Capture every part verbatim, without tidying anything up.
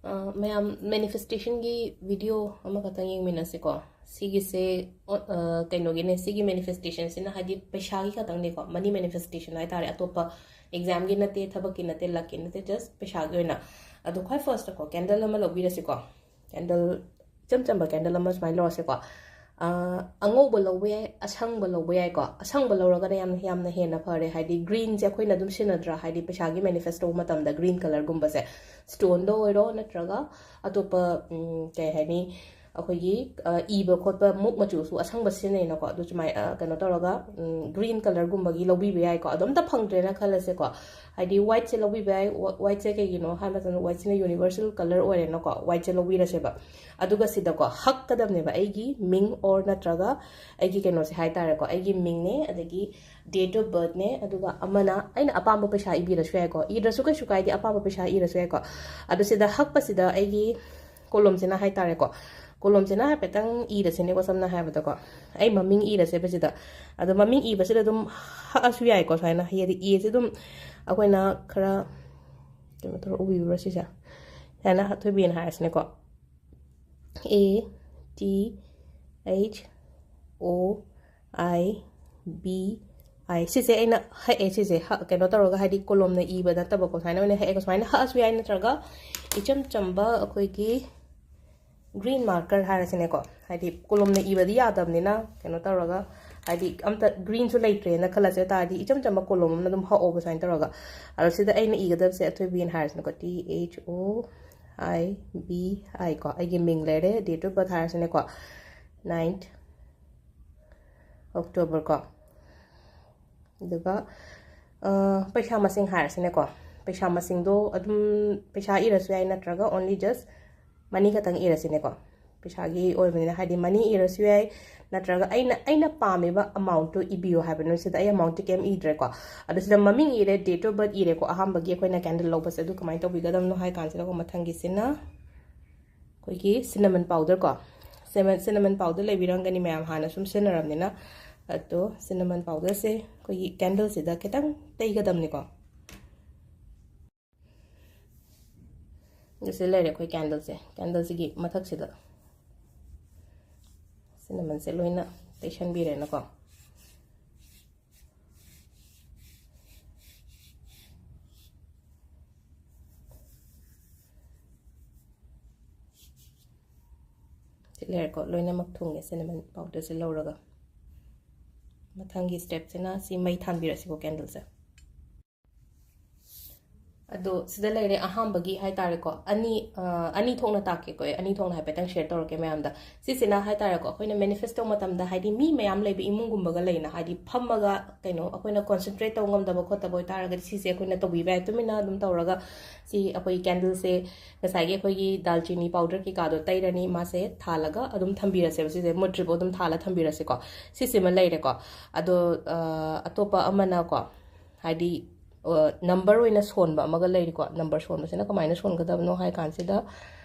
ꯑ, ꯃꯌꯥꯝ, ꯃꯦꯅꯤꯐꯦꯁꯇꯦꯁꯟꯒꯤ ꯚꯤꯗꯤꯑꯣ ꯑꯃꯈꯛꯇꯪ ꯌꯦꯡꯃꯤꯟꯅꯁꯤꯀꯣ꯫ ꯁꯤꯒꯤꯁꯦ, ꯑ, ꯀꯩꯅꯣꯒꯤꯅꯦ, ꯁꯤꯒꯤ ꯃꯦꯅꯤꯐꯦꯁꯇꯦꯁꯟꯁꯤꯅ ꯍꯥꯏꯗꯤ ꯄꯩꯁꯥꯒꯤ ꯈꯛꯇꯪꯅꯦꯀꯣ, ꯃꯅꯤ ꯃꯦꯅꯤꯐꯦꯁꯇꯦꯁꯟ ꯍꯥꯏꯇꯥꯔꯦ꯫ ꯑꯇꯣꯞꯄ ꯑꯦꯛꯖꯥꯝꯒꯤ ꯅꯠꯇꯦ, ꯊꯕꯛꯀꯤ ꯅꯠꯇꯦ, ꯂꯛꯀꯤ ꯅꯠꯇꯦ, ꯖꯁ ꯄꯩꯁꯥꯒꯤ ꯑꯣꯏꯅ꯫ ꯑꯗꯣ ꯈ꯭ꯋꯥꯏ ꯐꯥꯔꯁꯇꯀꯣ, ꯀꯦꯟꯗꯜ ꯑꯃ ꯂꯧꯕꯤꯔꯁꯤꯀꯣ꯫ ꯀꯦꯟꯗꯜ ꯏꯆꯝ ꯆꯝꯕ ꯀꯦꯟꯗꯜ ꯑꯃ ꯁꯨꯃꯥꯏꯅ ꯂꯧꯔꯁꯦꯀꯣ꯫ ꯑ, ꯑꯉꯧꯕ ꯂꯧꯕ ꯌꯥꯏ, ꯑꯁꯪꯕ ꯂꯧꯕ ꯌꯥꯏꯀꯣ꯫ ꯑꯁꯪꯕ ꯂꯧꯔꯒꯅ ꯌꯥꯝ, ꯌꯥꯝꯅ ꯍꯦꯟꯅ ꯐꯔꯦ, ꯍꯥꯏꯗꯤ ꯒ꯭ꯔꯤꯟꯁꯦ ꯑꯩꯈꯣꯏꯅ ꯑꯗꯨꯝ ꯁꯤꯖꯤꯟꯅꯗ꯭ꯔꯥ, ꯍꯥꯏꯗꯤ ꯄꯩꯁꯥꯒꯤ ꯃꯦꯅꯤꯐꯦꯁ ꯇꯧꯕ ꯃꯇꯝꯗ ꯒ꯭ꯔꯤꯟ ꯀꯂꯔꯒꯨꯝꯕꯁꯦ, ꯁ꯭ꯇꯣꯟꯗ ꯑꯣꯏꯔꯣ ꯅꯠꯇ꯭ꯔꯒ ꯑꯇꯣꯞꯄ, ꯎꯝ, ꯀꯩ ꯍꯥꯏꯅꯤ, ꯑꯩꯈꯣꯏꯒꯤ, ꯑ, ꯏꯕ ꯈꯣꯠꯄ ꯃꯨꯛ ꯃꯆꯨꯁꯨ ꯑꯁꯪꯕ ꯁꯤꯖꯤꯟꯅꯩꯅꯀꯣ꯫ ꯑꯗꯨ ꯁꯨꯃꯥꯏ-, ꯑ, ꯀꯩꯅꯣ ꯇꯧꯔꯒ, ꯎꯝ, ꯒ꯭ꯔꯤꯟ ꯀꯂꯔꯒꯨꯝꯕꯒꯤ ꯂꯧꯕꯤꯕ ꯌꯥꯏꯀꯣ꯫ ꯑꯗꯣ ꯑꯝꯇ ꯐꯪꯗ꯭ꯔꯦꯅ ꯈꯜꯂꯁꯦꯀꯣ, ꯍꯥꯏꯗꯤ ꯋꯥꯏꯠꯁꯦ ꯂꯧꯕꯤꯕ ꯌꯥꯏ꯫ ꯋꯥ-, ꯋꯥꯏꯠꯁꯦ ꯀꯩꯒꯤꯅꯣ ꯍꯥꯏꯕ ꯃꯇꯝꯗ ꯋꯥꯏꯠꯁꯤꯅ ꯌꯨꯅꯤꯚꯔꯁꯦꯜ ꯀꯂꯔ ꯑꯣꯏꯔꯦꯅꯀꯣ, ꯋꯥꯏꯠꯁꯦ ꯂꯧꯕꯤꯔꯁꯦꯕ꯫ ꯑꯗꯨꯒ ꯁꯤꯗꯀꯣ ꯍꯛꯀꯗꯕꯅꯦꯕ, ꯑꯩꯒꯤ ꯃꯤꯡ ꯑꯣꯔ ꯅꯠꯇ꯭ꯔꯒ ꯑꯩꯒꯤ ꯀꯩꯅꯣꯁꯦ ꯍꯥꯏꯇꯥꯔꯦꯀꯣ, ꯑꯩꯒꯤ ꯃꯤꯡꯅꯦ, ꯑꯗꯒꯤ date of birthꯅꯦ, ꯑꯗꯨꯒ ꯑꯃꯅ ꯑꯩꯅ ꯑꯄꯥꯝꯕ ꯄꯩꯁꯥ ꯏꯕꯤꯔꯁꯨ ꯌꯥꯏꯀꯣ, ꯏꯗ꯭ꯔꯁꯨ ꯀꯩꯁꯨ ꯀꯥꯏꯗꯦ, ꯑꯄꯥꯝꯕ ꯄꯩꯁꯥ ꯏꯔꯁꯨ ꯌꯥꯏꯀꯣ꯫ ꯑꯗꯨ ꯁꯤꯗ ꯍꯛꯄꯁꯤꯗ ꯑꯩꯒꯤ ꯀꯣꯂꯣꯝꯁꯤꯅ ꯍꯥꯏꯇꯥꯔꯦꯀꯣ, ꯀꯣꯂꯣꯝꯁꯤꯅ ꯍꯥꯏꯐꯦꯠꯇꯪ ꯏꯔꯁꯤꯅꯦꯀꯣ, ꯁꯝꯅ ꯍꯥꯏꯔꯕꯗꯀꯣ, ꯑꯩ ꯃꯃꯤꯡ ꯏꯔꯁꯦꯕ ꯁꯤꯗ꯫ ꯑꯗꯣ ꯃꯃꯤꯡ ꯏꯕꯁꯤꯗ ꯑꯗꯨꯝ ꯍꯛꯑꯁꯨ ꯌꯥꯏꯀꯣ, ꯁꯨꯃꯥꯏꯅ, ꯍꯥꯏꯗꯤ ꯑꯦꯁꯦ ꯑꯗꯨꯝ ꯑꯩꯈꯣꯏꯅ ꯈꯔ ꯀꯩꯅꯣ ꯇꯧꯔ ꯎꯕꯤꯕ꯭ꯔꯥ ꯁꯤꯁꯦ? ꯁꯨꯃꯥꯏꯅ ꯊꯣꯏꯕꯤꯅ ꯍꯥꯏꯔꯁꯤꯅꯦꯀꯣ, A T H O I B I꯫ ꯁꯤꯁꯦ ꯑꯩꯅ ꯍꯛꯑꯦ, ꯁꯤꯁꯦ ꯍꯛ-, ꯀꯩꯅꯣ ꯇꯧꯔꯒ, ꯍꯥꯏꯗꯤ ꯀꯣꯂꯣꯝꯅ ꯏꯕ ꯅꯠꯇꯕꯀꯣ, ꯁꯨꯃꯥꯏꯅ ꯑꯣꯏꯅ ꯍꯛꯑꯦꯀꯣ꯫ ꯁꯨꯃꯥꯏꯅ ꯍꯛꯑꯁꯨ ꯌꯥꯏ, ꯅꯠꯇ꯭ꯔꯒ ꯏꯆꯝ ꯆꯝꯕ ꯑꯩꯈꯣꯏꯒꯤ ꯒ꯭ꯔꯤꯟ ꯃꯥꯔꯀꯔ ꯍꯥꯏꯔꯁꯤꯅꯦꯀꯣ, ꯍꯥꯏꯗꯤ ꯀꯣꯂꯣꯝꯅ ꯏꯕꯗꯤ ꯌꯥꯗꯕꯅꯤꯅ, ꯀꯩꯅꯣ ꯇꯧꯔꯒ, ꯍꯥꯏꯗꯤ ꯑꯝꯇ ꯒ꯭ꯔꯤꯟꯁꯨ ꯂꯩꯇ꯭ꯔꯦꯅ ꯈꯜꯂꯁꯦ, ꯑꯗꯨ ꯇꯥꯔꯗꯤ ꯏꯆꯝ ꯆꯝꯕ ꯀꯣꯂꯣꯝ ꯑꯃꯅ ꯑꯗꯨꯝ ꯍꯛꯑꯣꯕ ꯁꯨꯃꯥꯏꯅ ꯇꯧꯔꯒ꯫ ꯑꯗꯣ ꯁꯤꯗ ꯑꯩꯅ ꯏꯒꯗꯕꯁꯦ ꯑꯊꯣꯏꯕꯤꯅ ꯍꯥꯏꯔꯁꯤꯅꯦꯀꯣ, T H O I B I ꯀꯣ, ꯑꯩꯒꯤ ꯃꯤꯡ ꯂꯩꯔꯦ, date of birth ꯍꯥꯏꯔꯁꯤꯅꯦꯀꯣ, ninth October ꯀꯣ꯫ ꯑꯗꯨꯒ, ꯑ, ꯄꯩꯁꯥ ꯃꯁꯤꯡ ꯍꯥꯏꯔꯁꯤꯅꯦꯀꯣ, ꯄꯩꯁꯥ ꯃꯁꯤꯡꯗꯣ ꯑꯗꯨꯝ ꯄꯩꯁꯥ ꯏꯔꯁꯨ ꯌꯥꯏ, ꯅꯠꯇ꯭ꯔꯒ only just ꯃꯅꯤ ꯈꯛꯇꯪ ꯏꯔꯁꯤꯅꯦꯀꯣ꯫ ꯄꯩꯁꯥꯒꯤ ꯑꯣꯏꯕꯅꯤꯅ, ꯍꯥꯏꯗꯤ ꯃꯅꯤ ꯏꯔꯁꯨ ꯌꯥꯏ, ꯅꯠꯇ꯭ꯔꯒ ꯑꯩꯅ, ꯑꯩꯅ ꯄꯥꯝꯃꯤꯕ ꯑꯦꯃꯥꯎꯟꯠꯇꯣ ꯏꯕꯤꯌꯣ ꯍꯥꯏꯕꯅꯤ꯫ ꯁꯤꯗ ꯑꯩ ꯑꯦꯃꯥꯎꯟꯠꯇꯤ ꯀꯩꯝ ꯏꯗ꯭ꯔꯦꯀꯣ꯫ ꯑꯗꯣ ꯁꯤꯗ ꯃꯃꯤꯡ ꯏꯔꯦ, date of birth ꯏꯔꯦꯀꯣ꯫ ꯑꯍꯥꯟꯕꯒꯤ ꯑꯩꯈꯣꯏꯅ ꯀꯦꯟꯗꯜ ꯂꯧꯕꯁꯦ ꯑꯗꯨ ꯀꯃꯥꯏꯅ ꯇꯧꯕꯤꯒꯗꯕꯅꯣ ꯍꯥꯏ ꯀꯥꯟꯁꯤꯗꯀꯣ, ꯃꯊꯪꯒꯤꯁꯤꯅ ꯑꯩꯈꯣꯏꯒꯤ cinnamon powder ꯀꯣ꯫ Cinnamon, cinnamon powder ꯂꯩꯕꯤꯔꯝꯒꯅꯤ ꯃꯌꯥꯝ, ꯍꯥꯟꯅ ꯁꯨꯝ ꯁꯤꯖꯤꯟꯅꯔꯕꯅꯤꯅ꯫ ꯑꯗꯣ cinnamon powderꯁꯦ ꯑꯩꯈꯣꯏꯒꯤ ꯀꯦꯟꯗꯜꯁꯤꯗ ꯈꯤꯇꯪ ꯇꯩꯒꯗꯕꯅꯤꯀꯣ꯫ ꯁꯤ ꯂꯩꯔꯦ ꯑꯩꯈꯣꯏ ꯀꯦꯟꯗꯜꯁꯦ꯫ ꯀꯦꯟꯗꯜꯁꯤꯒꯤ ꯃꯊꯛꯁꯤꯗ ꯁꯤꯅꯃꯟꯁꯦ ꯂꯣꯏꯅ ꯇꯩꯁꯟꯕꯤꯔꯦꯅꯀꯣ꯫ ꯁꯤ ꯂꯩꯔꯦꯀꯣ, ꯂꯣꯏꯅꯃꯛ ꯊꯨꯡꯉꯦ ꯁꯤꯅꯃꯟ ꯄꯥꯎꯗꯔꯁꯦ ꯂꯧꯔꯒ꯫ ꯃꯊꯪꯒꯤ ꯁ꯭ꯇꯦꯞꯁꯤꯅ ꯁꯤ ꯃꯩ ꯊꯥꯟꯕꯤꯔꯁꯤꯀꯣ ꯀꯦꯟꯗꯜꯁꯦ꯫ ꯑꯗꯣ ꯁꯤꯗ ꯂꯩꯔꯦ ꯑꯍꯥꯟꯕꯒꯤ ꯍꯥꯏꯇꯥꯔꯦꯀꯣ, ꯑꯅꯤ, ꯑ, ꯑꯅꯤ ꯊꯣꯛꯅ ꯇꯥꯛꯀꯦꯀꯣ ꯑꯩ, ꯑꯅꯤ ꯊꯣꯛꯅ ꯍꯥꯏꯐꯦꯠꯇꯪ ꯁꯤꯌꯔ ꯇꯧꯔꯛꯀꯦ ꯃꯌꯥꯝꯗ꯫ ꯁꯤꯁꯤꯅ ꯍꯥꯏꯇꯥꯔꯦꯀꯣ, ꯑꯩꯈꯣꯏꯅ ꯃꯦꯅꯤꯐꯦꯁ ꯇꯧꯕ ꯃꯇꯝꯗ, ꯍꯥꯏꯗꯤ ꯃꯤ ꯃꯌꯥꯝ ꯂꯩꯕ ꯏꯃꯨꯡꯒꯨꯝꯕꯒ ꯂꯩꯅ, ꯍꯥꯏꯗꯤ ꯐꯝꯃꯒ ꯀꯩꯅꯣ ꯑꯩꯈꯣꯏꯅ ꯀꯣꯟꯁꯦꯟꯇ꯭ꯔꯦꯠ ꯇꯧꯕ ꯉꯝꯗꯕ ꯈꯣꯠꯇꯕ ꯑꯣꯏꯇꯥꯔꯒꯗꯤ ꯁꯤꯁꯦ ꯑꯩꯈꯣꯏꯅ ꯇꯧꯕꯤꯕ ꯌꯥꯏ꯫ ꯇꯨꯃꯤꯟꯅ ꯑꯗꯨꯝ ꯇꯧꯔꯒ ꯁꯤ ꯑꯩꯈꯣꯏꯒꯤ ꯀꯦꯟꯗꯜꯁꯦ ꯉꯁꯥꯏꯒꯤ ꯑꯩꯈꯣꯏꯒꯤ ꯗꯥꯜꯆꯤꯅꯤ ꯄꯥꯎꯗꯔ ꯀꯩꯀꯥꯗꯣ ꯇꯩꯔꯅꯤ, ꯃꯥꯁꯦ ꯊꯥꯜꯂꯒ ꯑꯗꯨꯝ ꯊꯝꯕꯤꯔꯁꯦꯕ, ꯁꯤꯁꯦ ꯃꯨꯠꯇ꯭ꯔꯤꯐꯥꯎ ꯑꯗꯨꯝ ꯊꯥꯜꯂ ꯊꯝꯕꯤꯔꯁꯤꯀꯣ꯫ ꯁꯤꯁꯤꯃ ꯂꯩꯔꯦꯀꯣ꯫ ꯑꯗꯣ, ꯑ, ꯑꯇꯣꯞꯄ ꯑꯃꯅꯀꯣ, ꯍꯥꯏꯗꯤ, ꯑ, ꯅꯝꯕꯔ ꯑꯣꯏꯅ ꯁꯣꯟꯕ ꯑꯃꯒ ꯂꯩꯔꯤꯀꯣ꯫ ꯅꯝꯕꯔ ꯁꯣꯟꯕꯁꯤꯅ ꯀꯃꯥꯏꯅ ꯁꯣꯟꯒꯗꯕꯅꯣ ꯍꯥꯏ ꯀꯥꯟꯁꯤꯗ,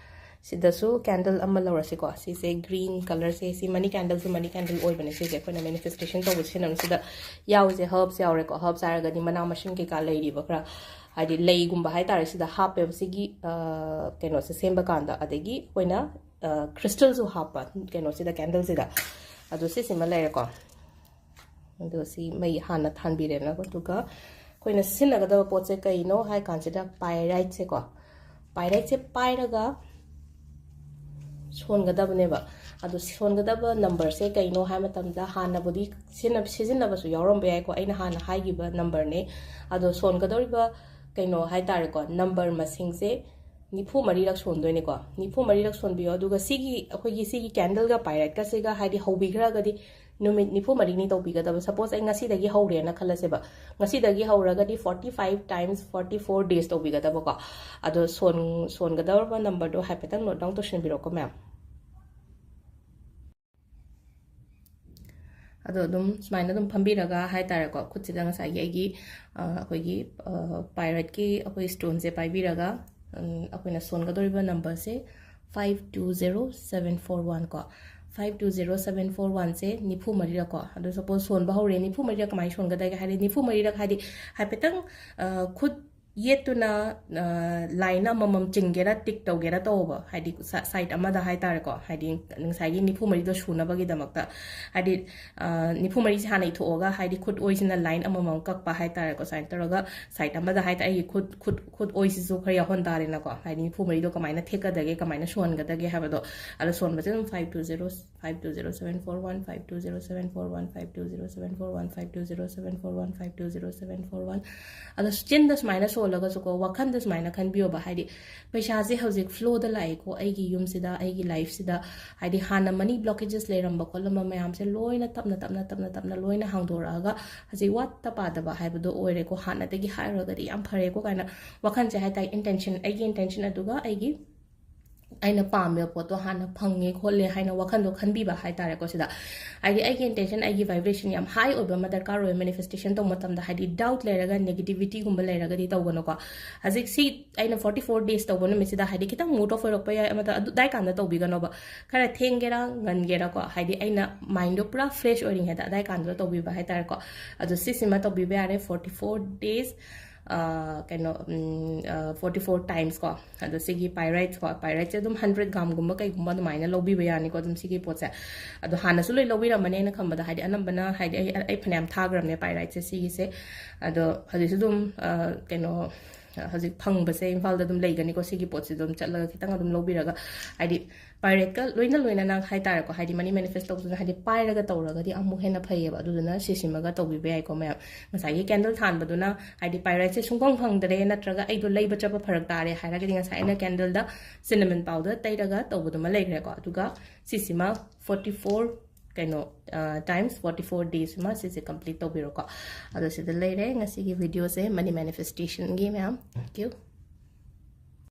ꯁꯤꯗꯁꯨ ꯀꯦꯟꯗꯜ ꯑꯃ ꯂꯧꯔꯁꯤꯀꯣ꯫ ꯁꯤꯁꯦ ꯒ꯭ꯔꯤꯟ ꯀꯂꯔꯁꯦ, ꯁꯤ ꯃꯅꯤ ꯀꯦꯟꯗꯜꯁꯨ ꯃꯅꯤ ꯀꯦꯟꯗꯜ ꯑꯣꯏꯕꯅꯦ꯫ ꯁꯤꯁꯦ ꯑꯩꯈꯣꯏꯅ ꯃꯦꯅꯤꯐꯦꯁꯇꯦꯁꯟ ꯇꯧꯕ ꯁꯤꯖꯤꯟꯅꯕꯁꯤꯗ ꯌꯥꯎꯔꯤꯁꯦ ꯍꯔꯕꯁ ꯌꯥꯎꯔꯦꯀꯣ꯫ ꯍꯔꯕꯁ ꯍꯥꯏꯔꯒꯗꯤ ꯃꯅꯥ ꯃꯁꯤꯡ ꯀꯩꯀꯥ ꯂꯩꯔꯤꯕ ꯈꯔ, ꯍꯥꯏꯗꯤ ꯂꯩꯒꯨꯝꯕ ꯍꯥꯏꯇꯥꯔꯦ, ꯁꯤꯗ ꯍꯥꯞꯄꯦꯕ ꯁꯤꯒꯤ, ꯑ, ꯀꯩꯅꯣꯁꯦ ꯁꯦꯝꯕ ꯀꯥꯟꯗ꯫ ꯑꯗꯒꯤ ꯑꯩꯈꯣꯏꯅ, ꯑ, ꯀ꯭ꯔꯤꯁꯇꯜꯁꯨ ꯍꯥꯞꯄ ꯀꯩꯅꯣꯁꯤꯗ, ꯀꯦꯟꯗꯜꯁꯤꯗ꯫ ꯑꯗꯣ ꯁꯤꯁꯤꯃ ꯂꯩꯔꯦꯀꯣ꯫ ꯑꯗꯣ ꯁꯤ ꯃꯩ ꯍꯥꯟꯅ ꯊꯥꯟꯕꯤꯔꯦꯅ, ꯑꯗꯨꯒ ꯑꯩꯈꯣꯏꯅ ꯁꯤꯖꯤꯟꯅꯒꯗꯕ ꯄꯣꯠꯁꯦ ꯀꯩꯅꯣ ꯍꯥꯏ ꯀꯥꯟꯁꯤꯗ ꯄꯥꯏꯔꯥꯏꯠꯁꯦꯀꯣ꯫ ꯄꯥꯏꯔꯥꯏꯠꯁꯦ ꯄꯥꯏꯔꯒ ꯁꯣꯟꯒꯗꯕꯅꯦꯕ꯫ ꯑꯗꯣ ꯁꯣꯟꯒꯗꯕ ꯅꯝꯕꯔꯁꯦ ꯀꯩꯅꯣ ꯍꯥꯏ ꯃꯇꯝꯗ, ꯍꯥꯟꯅꯕꯨꯗꯤ ꯁꯤꯖꯤꯟꯅ-, ꯁꯤꯖꯤꯟꯅꯕꯁꯨ ꯌꯥꯎꯔꯝꯕ ꯌꯥꯏꯀꯣ, ꯑꯩꯅ ꯍꯥꯟꯅ ꯍꯥꯏꯈꯤꯕ ꯅꯝꯕꯔꯅꯦ꯫ ꯑꯗꯣ ꯁꯣꯟꯒꯗꯧꯔꯤꯕ ꯀꯩꯅꯣ ꯍꯥꯏ ꯇꯥꯔꯦꯀꯣ, ꯅꯝꯕꯔ ꯃꯁꯤꯡꯁꯦ ꯅꯤꯐꯨ ꯃꯔꯤꯔꯛ ꯁꯣꯟꯗꯣꯏꯅꯦꯀꯣ꯫ ꯅꯤꯐꯨ ꯃꯔꯤꯔꯛ ꯁꯣꯟꯕꯤꯌꯣ꯫ ꯑꯗꯨꯒ ꯁꯤꯒꯤ, ꯑꯩꯈꯣꯏꯒꯤ ꯁꯤꯒꯤ ꯀꯦꯟꯗꯜꯒ ꯄꯥꯏꯔꯥꯏꯠꯀꯁꯤꯒ ꯍꯥꯏꯗꯤ ꯍꯧꯕꯤꯈ꯭ꯔꯒꯗꯤ ꯅꯨꯃꯤꯠ ꯅꯤꯐꯨ ꯃꯔꯤꯅꯤ ꯇꯧꯕꯤꯒꯗꯕ꯫ ꯁꯄꯣꯁ ꯑꯩ ꯉꯁꯤꯗꯒꯤ ꯍꯧꯔꯦꯅ ꯈꯜꯂꯁꯦꯕ, ꯉꯁꯤꯗꯒꯤ ꯍꯧꯔꯒꯗꯤ forty five times forty four days ꯇꯧꯕꯤꯒꯗꯕꯀꯣ꯫ ꯑꯗꯣ ꯁꯣꯟ-, ꯁꯣꯟꯒꯗꯧꯔꯕ ꯅꯝꯕꯔꯗꯣ ꯍꯥꯏꯐꯦꯠꯇꯪ ꯅꯣꯠ ꯗꯥꯎꯟ ꯇꯧꯁꯤꯟꯕꯤꯔꯣꯀꯣ ꯃꯌꯥꯝ꯫ ꯑꯗꯣ ꯑꯗꯨꯝ ꯁꯨꯃꯥꯏꯅ ꯑꯗꯨꯝ ꯐꯝꯕꯤꯔꯒ ꯍꯥꯏꯇꯥꯔꯦꯀꯣ, ꯈꯨꯠꯁꯤꯗ ꯉꯁꯥꯏꯒꯤ ꯑꯩꯒꯤ, ꯑ, ꯑꯩꯈꯣꯏꯒꯤ, ꯑ, ꯄꯥꯏꯔꯠꯀꯤ ꯑꯩꯈꯣꯏ ꯁ꯭ꯇꯣꯟꯁꯦ ꯄꯥꯏꯕꯤꯔꯒ, ꯎꯝ, ꯑꯩꯈꯣꯏꯅ ꯁꯣꯟꯒꯗꯧꯔꯤꯕ ꯅꯝꯕꯔꯁꯦ five two zero seven four one ꯀꯣ꯫ Five two zero seven four one ꯁꯦ ꯅꯤꯐꯨ ꯃꯔꯤꯔꯛꯀꯣ꯫ ꯑꯗꯣ ꯁꯄꯣꯁ ꯁꯣꯟꯕ ꯍꯧꯔꯦ, ꯅꯤꯐꯨ ꯃꯔꯤꯔꯛ ꯀꯃꯥꯏꯅ ꯁꯣꯟꯒꯗꯒꯦ ꯍꯥꯏꯔꯗꯤ, ꯅꯤꯐꯨ ꯃꯔꯤꯔꯛ ꯍꯥꯏꯗꯤ ꯍꯥꯏꯐꯦꯠꯇꯪ, ꯑ, ꯈꯨꯠ ꯌꯦꯠꯇꯨꯅ ꯂꯥꯏꯟ ꯑꯃꯃꯝ ꯆꯤꯡꯒꯦꯔꯥ ꯇꯤꯛ ꯇꯧꯒꯦꯔꯥ ꯇꯧꯕ, ꯍꯥꯏꯗꯤ ꯁꯥꯏꯠ ꯑꯃꯗ ꯍꯥꯏꯇꯥꯔꯦꯀꯣ, ꯍꯥꯏꯗꯤ ꯉꯁꯥꯏꯒꯤ ꯅꯤꯐꯨ ꯃꯔꯤꯗꯣ ꯁꯨꯅꯕꯒꯤꯗꯃꯛꯇ, ꯍꯥꯏꯗꯤ ꯅꯤꯐꯨ ꯃꯔꯤꯁꯦ ꯍꯥꯟꯅ ꯏꯊꯣꯛꯑꯒ, ꯍꯥꯏꯗꯤ ꯈꯨꯠ ꯑꯣꯏꯁꯤꯅ ꯂꯥꯏꯟ ꯑꯃꯃꯝ ꯀꯛꯄ ꯍꯥꯏꯇꯥꯔꯦꯀꯣ, ꯁꯨꯃꯥꯏꯅ ꯇꯧꯔꯒ ꯁꯥꯏꯠ ꯑꯃꯗ ꯍꯥꯏꯇꯥꯔꯦ, ꯑꯩꯒꯤ ꯈꯨꯠ ꯈꯨꯠ ꯈꯨꯠ ꯑꯣꯏꯁꯤꯁꯨ ꯈꯔ ꯌꯥꯎꯍꯟ ꯇꯥꯔꯦꯅꯀꯣ, ꯍꯥꯏꯗꯤ ꯅꯤꯐꯨ ꯃꯔꯤꯗꯣ ꯀꯃꯥꯏꯅ ꯊꯦꯛꯀꯗꯒꯦ, ꯀꯃꯥꯏꯅ ꯁꯣꯟꯒꯗꯒꯦ ꯍꯥꯏꯕꯗꯣ, ꯑꯗꯣ ꯁꯣꯟꯕꯁꯦ ꯑꯗꯨꯝ five two zero five two zero seven four one, five two zero seven four one, five two zero seven four one, five two zero seven four one, five two zero seven four one. ꯑꯗꯣ ꯆꯤꯟꯗ ꯁꯨꯃꯥꯏꯅ ꯁꯣꯜꯂꯒꯁꯨꯀꯣ, ꯋꯥꯈꯟꯗ ꯁꯨꯃꯥꯏꯅ ꯈꯟꯕꯤꯌꯣꯕ, ꯍꯥꯏꯗꯤ ꯄꯩꯁꯥꯁꯦ ꯍꯧꯖꯤꯛ ꯐ꯭ꯂꯣꯗ ꯂꯥꯛꯑꯦꯀꯣ ꯑꯩꯒꯤ ꯌꯨꯝꯁꯤꯗ, ꯑꯩꯒꯤ ꯂꯥꯏꯐꯁꯤꯗ, ꯍꯥꯏꯗꯤ ꯍꯥꯟꯅ ꯃꯅꯤ ꯕ꯭ꯂꯣꯀꯦꯖꯦꯁ ꯂꯩꯔꯝꯕ ꯈꯣꯠꯂꯝꯕ ꯃꯌꯥꯝꯁꯦ ꯂꯣꯏꯅ ꯇꯞꯅ ꯇꯞꯅ ꯇꯞꯅ ꯇꯞꯅ ꯂꯣꯏꯅ ꯍꯥꯡꯗꯣꯔꯛꯑꯒ ꯍꯧꯖꯤꯛ ꯋꯥꯠꯇ ꯄꯥꯗꯕ ꯍꯥꯏꯕꯗꯣ ꯑꯣꯏꯔꯦꯀꯣ, ꯍꯥꯟꯅꯗꯒꯤ ꯍꯥꯏꯔꯨꯔꯒꯗꯤ ꯌꯥꯝ ꯐꯔꯦꯀꯣ ꯀꯥꯏꯅ ꯋꯥꯈꯜꯁꯦ ꯍꯥꯏꯇꯥꯔꯦ, ꯏꯟꯇꯦꯟꯁꯟ, ꯑꯩꯒꯤ ꯏꯟꯇꯦꯟꯁꯟ ꯑꯗꯨꯒ ꯑꯩꯒꯤ ꯑꯩꯅ ꯄꯥꯝꯃꯤꯕ ꯄꯣꯠꯇꯣ ꯍꯥꯟꯅ ꯐꯪꯉꯦ ꯈꯣꯠꯂꯦ ꯍꯥꯏꯅ ꯋꯥꯈꯜꯗꯣ ꯈꯟꯕꯤꯕ ꯍꯥꯏꯇꯥꯔꯦꯀꯣ꯫ ꯁꯤꯗ ꯍꯥꯏꯗꯤ ꯑꯩꯒꯤ ꯏꯟꯇꯦꯟꯁꯟ, ꯑꯩꯒꯤ ꯚꯥꯏꯕ꯭ꯔꯦꯁꯟ ꯌꯥꯝ ꯍꯥꯏ ꯑꯣꯏꯕ ꯑꯃ ꯗꯔꯀꯥꯔ ꯑꯣꯏ ꯃꯦꯅꯤꯐꯦꯁꯇꯦꯁꯟ ꯇꯧꯕ ꯃꯇꯝꯗ꯫ ꯍꯥꯏꯗꯤ ꯗꯥꯎꯠ ꯂꯩꯔꯒ ꯅꯦꯒꯦꯇꯤꯚꯤꯇꯤꯒꯨꯝꯕ ꯂꯩꯔꯒꯗꯤ ꯇꯧꯒꯅꯨꯀꯣ꯫ ꯍꯧꯖꯤꯛ ꯁꯤ ꯑꯩꯅ forty four days ꯇꯧꯕ ꯅꯨꯃꯤꯠꯁꯤꯗ ꯍꯥꯏꯗꯤ ꯈꯤꯇꯪ ꯃꯨꯠ ꯑꯣꯐ ꯑꯣꯏꯔꯛꯄ ꯌꯥꯏ, ꯑꯃꯗ ꯑꯗꯨ ꯑꯗꯥꯏ ꯀꯥꯟꯗ ꯇꯧꯕꯤꯒꯅꯣꯕ꯫ ꯈꯔ ꯊꯦꯡꯒꯦꯔꯥ ꯉꯟꯒꯦꯔꯥꯀꯣ, ꯍꯥꯏꯗꯤ ꯑꯩꯅ ꯃꯥꯏꯟꯗꯣ ꯄꯨꯔꯥ ꯐ꯭ꯔꯦꯁ ꯑꯣꯏꯔꯤꯉꯩꯗ ꯑꯗꯥꯏ ꯀꯥꯟꯗꯨꯗ ꯇꯧꯕꯤꯕ ꯍꯥꯏꯇꯥꯔꯦꯀꯣ꯫ ꯑꯗꯣ ꯁꯤꯁꯤꯃ ꯇꯧꯕꯤꯕ ꯌꯥꯔꯦ, forty four days, ꯀꯩꯅꯣ, forty four times ꯀꯣ꯫ ꯑꯗꯣ ꯁꯤꯒꯤ ꯄꯥꯏꯔꯥꯏꯠꯁ ꯀꯣ, ꯄꯥꯏꯔꯥꯏꯠꯁꯦ ꯑꯗꯨꯝ hundred ꯒ꯭ꯔꯥꯝꯒꯨꯝꯕ ꯀꯩꯒꯨꯝꯕ ꯑꯗꯨꯃꯥꯏꯅ ꯂꯧꯕꯤꯕ ꯌꯥꯅꯤꯀꯣ ꯑꯗꯨꯝ ꯁꯤꯒꯤ ꯄꯣꯠꯁꯦ꯫ ꯑꯗꯣ ꯍꯥꯟꯅꯁꯨ ꯂꯣꯏ ꯂꯧꯕꯤꯔꯝꯃꯅꯤ ꯑꯩꯅ ꯈꯟꯕꯗ, ꯍꯥꯏꯗꯤ ꯑꯅꯝꯕꯅ, ꯍꯥꯏꯗꯤ ꯑꯩ ꯑꯩ ꯐꯅꯌꯥꯝ ꯊꯥꯈ꯭ꯔꯕꯅꯦ ꯄꯥꯏꯔꯥꯏꯠꯁꯦ ꯁꯤꯒꯤꯁꯦ꯫ ꯑꯗꯣ ꯍꯧꯖꯤꯛꯁꯨ ꯑꯗꯨꯝ, ꯀꯩꯅꯣ, ꯍꯧꯖꯤꯛ ꯐꯪꯕꯁꯦ ꯏꯝꯐꯥꯜꯗ ꯑꯗꯨꯝ ꯂꯩꯒꯅꯤꯀꯣ꯫ ꯁꯤꯒꯤ ꯄꯣꯠꯁꯦ ꯑꯗꯨꯝ ꯆꯠꯂꯒ ꯈꯤꯇꯪ ꯑꯗꯨꯝ ꯂꯧꯕꯤꯔꯒ, ꯍꯥꯏꯗꯤ ꯄꯥꯏꯔꯦꯠꯀ ꯂꯣꯏꯅ ꯂꯣꯏꯅꯅ ꯍꯥꯏꯇꯥꯔꯦꯀꯣ, ꯍꯥꯏꯗꯤ ꯃꯅꯤ ꯃꯦꯅꯤꯐꯦꯁ ꯇꯧꯕꯗꯨꯅ ꯍꯥꯏꯗꯤ ꯄꯥꯏꯔꯒ ꯇꯧꯔꯒꯗꯤ ꯑꯃꯨꯛ ꯍꯦꯟꯅ ꯐꯩꯌꯦꯕ꯫ ꯑꯗꯨꯗꯨꯅ ꯁꯤꯁꯤꯃꯒ ꯇꯧꯕꯤꯕ ꯌꯥꯏꯀꯣ ꯃꯌꯥꯝ꯫ ꯉꯁꯥꯏꯒꯤ ꯀꯦꯟꯗꯜ ꯊꯥꯟꯕꯗꯨꯅ ꯍꯥꯏꯗꯤ ꯄꯥꯏꯔꯦꯠꯁꯦ ꯁꯨꯡꯐꯪ ꯐꯪꯗ꯭ꯔꯦ, ꯅꯠꯇ꯭ꯔꯒ ꯑꯩꯗꯣ ꯂꯩꯕ ꯆꯠꯄ ꯐꯔꯛ ꯇꯥꯔꯦ ꯍꯥꯏꯔꯒꯗꯤ ꯉꯁꯥꯏ ꯑꯩꯅ ꯀꯦꯟꯗꯜꯗ ꯁꯤꯅꯃꯟ ꯄꯥꯎꯗꯔ ꯇꯩꯔꯒ ꯇꯧꯕꯗꯨꯃ ꯂꯩꯈ꯭ꯔꯦꯀꯣ꯫ ꯑꯗꯨꯒ ꯁꯤꯁꯤꯃ forty four, ꯀꯩꯅꯣ, times forty four days ꯑꯃ ꯁꯤꯁꯦ ꯀꯝꯄ꯭ꯂꯤꯠ ꯇꯧꯕꯤꯔꯣꯀꯣ꯫ ꯑꯗꯣ ꯁꯤꯗ ꯂꯩꯔꯦ ꯉꯁꯤꯒꯤ ꯚꯤꯗꯤꯑꯣꯁꯦ ꯃꯅꯤ ꯃꯦꯅꯤꯐꯦꯁꯇꯦꯁꯟꯒꯤ ꯃꯌꯥꯝ꯫ Thank you.